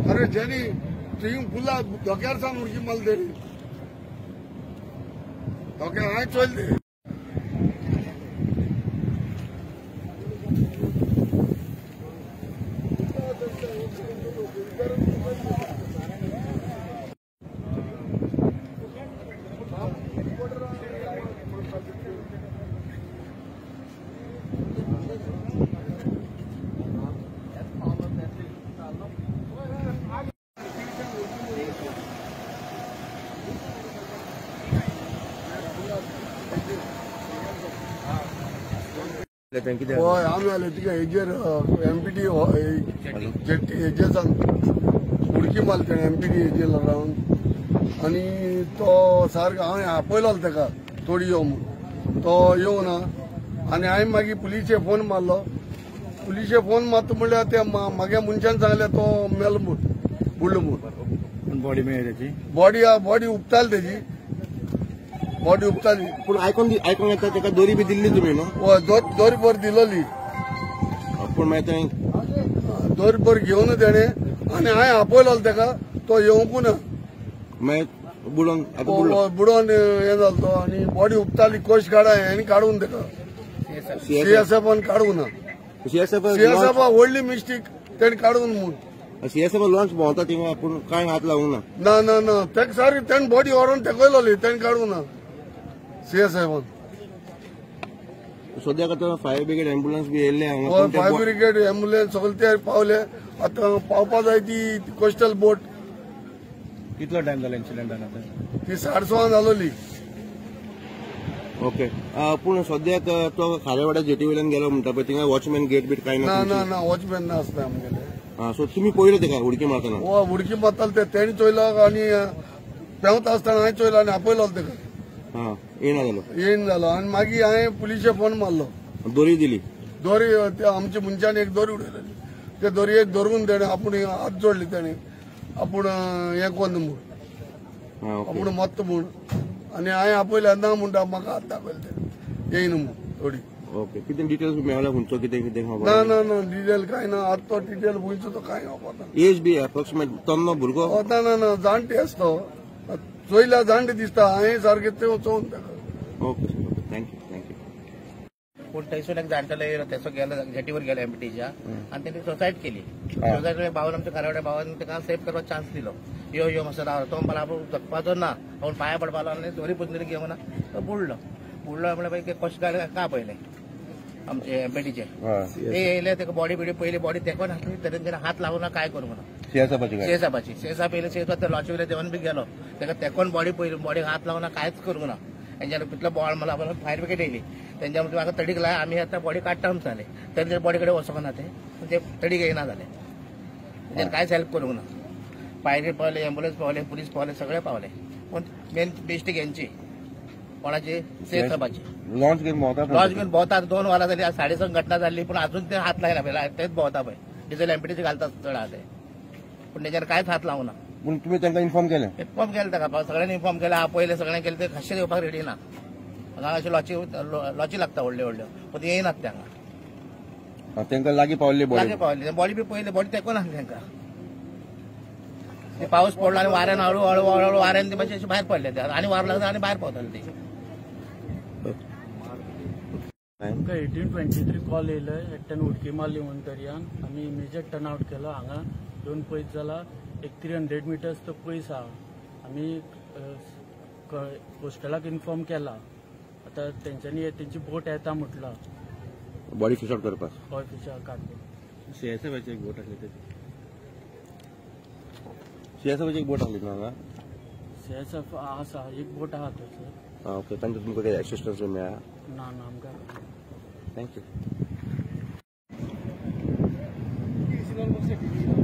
अरे जेनी तुम फुला धोक्यार सावन उडकी मारली तेणी धोक्यार हांवें चोयले. हय आमी आले तिका हेजेर एमपीटी जेट्टी हेजेर सावन उडकी मारली तेणें एमपीटी हेजेर रावन आनी तो सारको हांवें आपयलो तेका तोडी यो म्हूण तो येवना आनी हांवें मागीर पुलिशे फोन मारलो. पुलिशे फोन मारता म्हणल्यार ते मागे मनशान सांगलें तो मेलो म्हूण बुडलो म्हूण. बॉडी मेळ्ळी तेची बॉडी बॉडी उपताली तेजी बॉडी उपताली. पूण आयकोन आयकोन येता तेका दोरी बी दिल्ली तुमी न्हू? हय दोरी बर दिलोली पूण मागीर थंय दोरी बर घेवन तेणें आनी हांवें आपयलो तेका तो येवंकू ना मागीर बुडोन बुडोन हें जालो तो आनी बॉडी उपताली. कोस्ट गार्डा हेणी काडून तेका सीएसएफान काडूंक ना. सीएसएफ सीएसएफ व्हडली मिस्टेक तेणी काडून म्हूण सीएसएफ लॉन्च भोंवता थिंगा पूण कांय हात लावूंक ना. ना ना ना तेका सारकी तेणी बॉडी व्हरोन तेकयलोली तेणी काडूंक ना सीएसएफान. सद्याक आतां फायर ब्रिगेड एम्बुलन्स बी येयल्ले हांगा. फायर ब्रिगेड एम्बुलन्स सगळे ते पावले. आतां पावपा जाय ती कोस्टल बोट. कितलो टायम जालो इन्सिडंटान आतां? ती 6:30 जालोली. ओके पूण सद्याक तो खारेवाड्या जेटी वयल्यान गेलो म्हणटा पळय थिंगा वॉचमॅन गेट बीट कांय ना. ना ना वॉचमॅन ना आसता आमगेले. आं सो तुमी पळयले तेका उडकी मारतना? हय उडकी मारताले ते तेणी चोयलो आनी पेंवता आसतना हांवें चोयलो आनी आपयलो तेका. आं येयना जालो येयना जालो आनी मागीर हांवें पुलिशे फोन मारलो. दोरी दिली दोरी ते आमच्या मनशान एक दोरी उडयलेली ते दोरयेक धरून तेणें आपूण हात जोडले तेणें आपूण हें कोन्न म्हूण आपूण मत्त म्हूण आनी हांवें आपयलें ना म्हणटा म्हाका हात दाखयले तेणें येयना म्हूण थोडी. ओके कितें डिटेल्स मेळ्ळा खंयचो कितें कितें खबर ना? ना ना डिटेल कांय ना. आतां तो डिटेल खंयचो तो कांय खबर ना. एज बी एप्रोक्सिमेट तन्नो भुरगो? ना ना ना जाणटे आसता तो चोयल्या जाणटे दिसता. हांवें सारकें ते चोवन ताका. Okay sir okay thank you thank you. पूण थंयसून एक जाणटेलो येयलो तेसो गेलो जेटीवर गेलो एमपीटीच्या आनी तेणी सुसायड केली. सुसायड भावान आमच्या खारवाड्या भावान ताका सेफ करपाक चान्स दिलो. यो यो मातसो रावलो तो म्हणपाक आपूण जगपाचो ना आपूण पांया पडपाक लागलो दोरी पुजली घेवंक ना तो बुडलो. बुडलो म्हणल्यार मागीर कोस्ट गार्ड का पयले आमचे एमपीटीचे ते येयले ताका बॉडी बिडी पयली बॉडी तेंकोन आसली तरी तेणें हात लावूं ना काय करूंक ना. सीएसएफाची सीएसएफ येयले सीएसएफ ते लॉची वयले देंवन बी गेलो ताका तेंकोन बॉडी पयली बॉडीक हात लावूं ना कांयच करूंक ना. तेंच्यानी कितलो बोवाळ मारलो आपल्याला फायर ब्रिगेड येयली तेंच्या म्हणजे म्हाका तडीक लाय आमी आतां बॉडी काडटा म्हूण सांगलें तरी ते बॉडी कडेन वचोंक ना ते तडीक येयना जाले तेंच्यानी कांयच हेल्प करूंक ना. फायर पावले एम्बुलन्स पावले पुलीस पावले सगळे पावले पूण मेन मिस्टेक हेंची कोणाची सीएसएफाची. लॉन्च घेवन भोंवता लॉन्च घेवन भोंवता 2 वरां जाली 6:30 घटना जाल्ली पूण अजून ते हात लायना पळय तेच भोंवता पळय डिझेल एमपीटीचे घालता चड आहा ते पूण तेंच्यानी कांयच हात लावूं ना. पूण तुमी तांकां इन्फॉर्म केलें? इन्फॉर्म केलें ताका सगळ्यांनी इन्फॉर्म केलें आपयलें सगळ्यांनी केलें ते कशें येवपाक रेडी ना. हांगा अशें लॉची लॉची लागता व्हडल्यो व्हडल्यो पूण ते येयनात ते हांगा. तांकां लागीं पावल्ली बॉडी लागीं पावल्ली बॉडी बी पयली बॉडी तेंकोन आसली तांकां. ते पावस पडलो आनी वाऱ्यान हळू हळू हळू वाऱ्यान ते मातशें अशें भायर पडले ते आनी वारो लागता आनी भायर पावताले ते. आमकां 18:23 कॉल येयले एकट्यान उडकी मारली म्हणून दर्यान. आमी इमिजिएट टर्न आवट केलो. हांगा येवन पळयत जाल्यार एक 300 मिटर्स तो पयस आहा. आमी कोस्टलाक इन्फॉर्म केला. आतां तेंच्यांनी तेंची बोट येता म्हटलां बॉडी फिश आउट करपाक. बॉडी फिश आउट काडपाक सीएसएफाची एक बोट आसली तेची सीएसएफाची एक बोट आसली न्हू हांगा? सीएसएफ आसा एक बोट आहा थंयसर. आं ओके तांकां तुमकां कितें एसिस्टन्स बी मेळ्ळा? ना ना आमकां. Thank you. Sir.